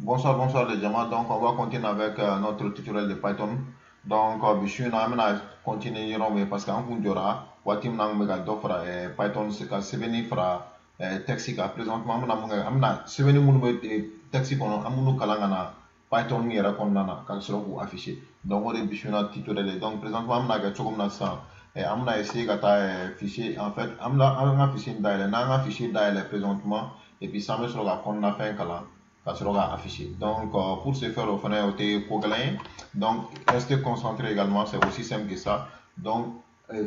Bonsoir, bonsoir les gens. Donc, on va continuer avec notre tutoriel de Python. Donc, bi su in na an bɛna continuer yɔrɔ min, parce que an kun jɔra waati min na, an kun bɛ ka dɔ fara Python ka sɛbɛnni fara texte kan. Présentement, an bɛna mun kɛ? An bɛna sɛbɛnni minnu bɛ texte kɔnɔ, an b'olu kalan ka na Python yɛrɛ kɔnɔna na ka sɔrɔ k'u afficher. Donc, o de bi su in na tutoriel ye. Donc, présentement, an bɛna kɛ cogo min na sisan, an bɛna essayer ka taa fichier, en fait, an bɛna an ka fichier dayɛlɛ. N'an ka fichier dayɛlɛ présentement, et puis sisan an bɛ sɔrɔ ka kɔnɔna fɛn kalan ka sɔrɔ ka afficher. Donc, pour ce faire, o fana o tɛ ko gɛlɛn ye. Donc, rester concentré également, c'est aussi simple que ça. Donc,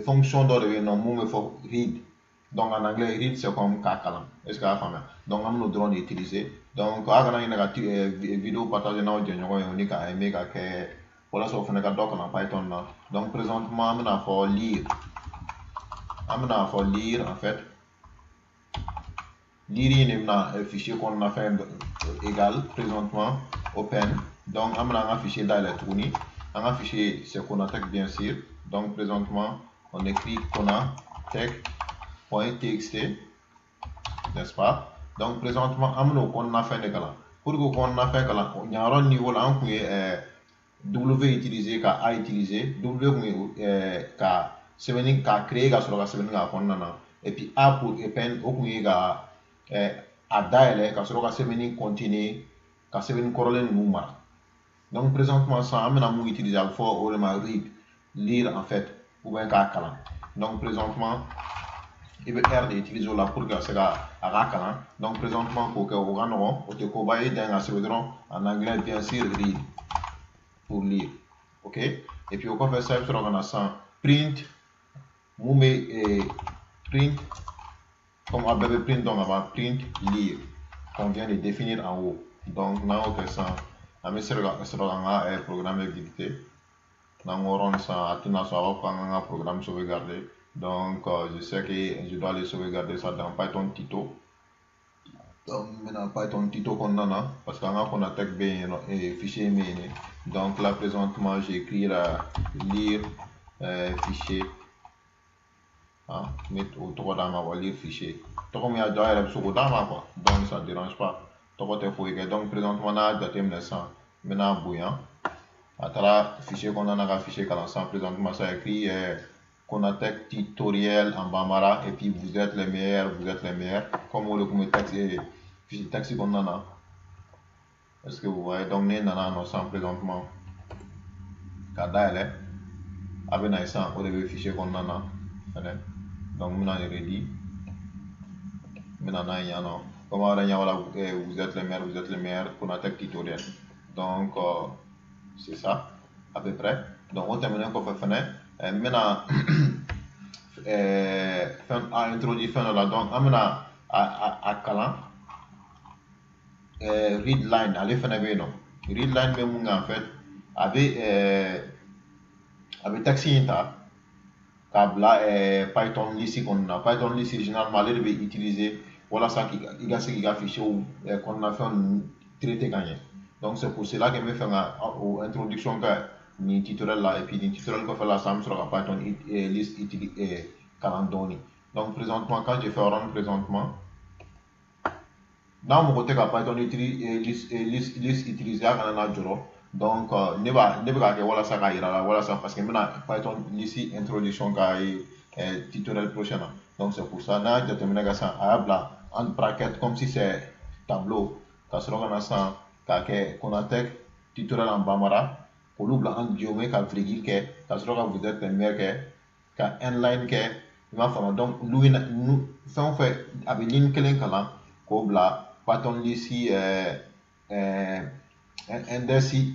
fonction dɔ de bɛ yen nɔ mun bɛ fɔ read. Donc, en anglais, read, c'est comme k'a kalan. Est ce que a y'a faamuya? Donc, an bɛn'o dɔrɔn de utiliser. Donc, a kana ɲinɛ ka vidéo partager n'aw jɛɲɔgɔn ye, o ni ka aimer ka kɛ walasa o fana ka dɔ kalan Python na. Donc, présentement, an bɛna fɔ lire. An bɛna fɔ lire, en fait. Lire in de bɛna fichier kɔnɔna fɛn égal présentement open. Donc, an bɛna an ka fichier dayɛlɛ tuguni. An ka fichier, c'est Konatech, bien sûr. Donc, présentement, on écrit konatech.txt, n'est-ce pas? Donc, présentement, an bɛna o kɔnɔna fɛn de kalan. Pour que o kɔnɔna fɛn kalan, ɲayɔrɔ niveau la, an kun ye W utiliser ka A utiliser. W kun ye ka sɛbɛnni ka créer ka sɔrɔ ka sɛbɛnni k'a kɔnɔna na, et puis A pour append, o kun ye ka a dayɛlɛ ka sɔrɔ ka sɛbɛnni continuer ka sɛbɛnni kɔrɔlen ninnu mara. Donc, présentement sisan, an bɛna mun utiliser? A bɛ fɔ o de ma read, lire en fait, ou bien k'a kalan. Donc, présentement, i bɛ R de utiliser o la pour que ka se ka a ka kalan. Donc, présentement, k'o kɛ, o ka nɔgɔn, o tɛ koba ye, dan ka sɛbɛn dɔrɔn en anglais, bien sûr, read pour lire, ok. Et puis o kɔfɛ sisan, i bɛ sɔrɔ ka na sisan print. Mun bɛ print? Comme a bɛɛ bɛ print dɔn ka ban, print lire qu'on vient de définir en haut. Donc, n'an y'o kɛ sisan, an bɛ sɔrɔ k'an ka programme exécuter. N'an ko run sisan, a tɛna sɔn, a b'a fɔ k'an ka programme sauvegarder. Donc, je sais que je dois aller sauvegarder ça dans Python tuto. Donc, n bɛna Python tuto kɔnɔna na, parce que an ka Konatech bɛ yen nɔ, fichier bɛ yen. Donc là, présentement, j'écris la lire fichier. Ah, n bɛ o tɔgɔ d'a ma quoi, lire fichier. Tɔgɔ min y'a diya, a yɛrɛ bɛ se k'o d'a ma quoi. Donc, ça dérange pas. Tɔgɔ tɛ foyi kɛ. Donc, présentement, n'a y'a jateminɛ sisan, n bɛna bonya. A taara fichier kɔnɔna na ka fichier kalan sisan. Présentement, ça écrit Konatech tutoriel en Bambara et puis vous êtes les meilleurs, vous êtes les meilleurs. Comme o de kun bɛ texte fichier texte kɔnɔna na. Est-ce que vous voyez? Donc, ne nana nɔ sisan présentement ka dayɛlɛ, a bɛ na sisan, o de bɛ fichier kɔnɔna na fɛnɛ. Donc, n bɛna ready, n bɛna n'a ye yan nɔ. Comme aw yɛrɛ ɲɛ b'a la, vous êtes les meilleurs, vous êtes les meilleurs, Konatech tutoriel. Donc, c'est ça à peu près. Donc, o tɛmɛnen kɔfɛ fɛnɛ, n bɛna fɛn a introduit fɛn dɔ la. Donc, an bɛna a kalan read line, ale fɛnɛ bɛ yen nɔ. Read line bɛ mun kɛ? En fait, a bɛ texte in ta k'a bila Python list kɔnɔna na. Python list, généralement, ale de bɛ utiliser walasa i ka se k'i ka fichier kɔnɔna fɛn ninnu traiter ka ɲɛ. Donc, c'est pour cela que n bɛ fɛ ka o introduction kɛ nin tutoriel la. Et puis nin tutoriel kɔfɛ la sisan, an bɛ sɔrɔ ka Python list kalan dɔɔni. Donc, présentement, quand je fais run présentement, n'a mago tɛ ka Python list utiliser, a kana n'a jɔrɔ. Donc, ne bɛ k'a kɛ walasa k'a yira la, walasa parce que n bɛna Python list introduction k'a ye tutoriel prochain na. Donc, c'est pour ça. N'a y'a jateminɛ kɛ sisan, a y'a bila en bracket comme si c'est tableau, ka sɔrɔ ka na sisan k'a kɛ Konatech tutoriel en Bambara, k'olu bila en guillemets, ka virgule kɛ, ka sɔrɔ ka vous êtes les meilleurs kɛ, ka endline kɛ. I m'a faamu? Donc, fɛn o fɛn, a bɛ ligne kelen kalan k'o bila Python list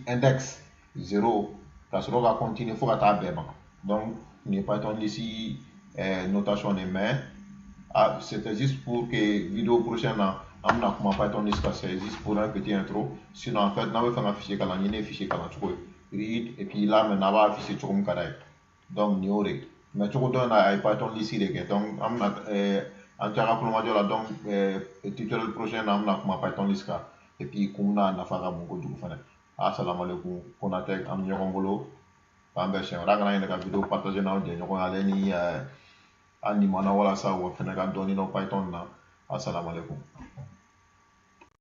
index 0, ka sɔrɔ ka continuer fo ka taa bɛɛ ban. Donc, nin ye Python list notation de, mais ah, c'était juste pour que vidéo prochaine na, an bɛna kuma Python list kan. C'est juste pour un petit intro. Sinon, en fait, n'a bɛ fɛ ka fichier kalan, ni ne ye fichier kalan cogo ye read, et puis là maintenant, a b'a afficher cogo min ka d'a ye. Donc, nin y'o de ye, mais cogo dɔ in na, a ye Python list de kɛ. Donc, an bɛna an to a ka kulomajɔ la. Donc, tutoriel prochain na, an bɛna kuma Python list kan, et puis kun n'a nafa ka bon kojugu fɛnɛ. Asalaamaaleykum, Konatech, an bɛ ɲɔgɔn bolo, k'an bɛn siɲɛ wɛrɛ. A kana ɲinɛ ka vidéo partager n'aw jɛɲɔgɔn ye, ale ni an limana, walasa o fɛnɛ ka dɔɔni dɔn Python na. Asalaamaaleykum.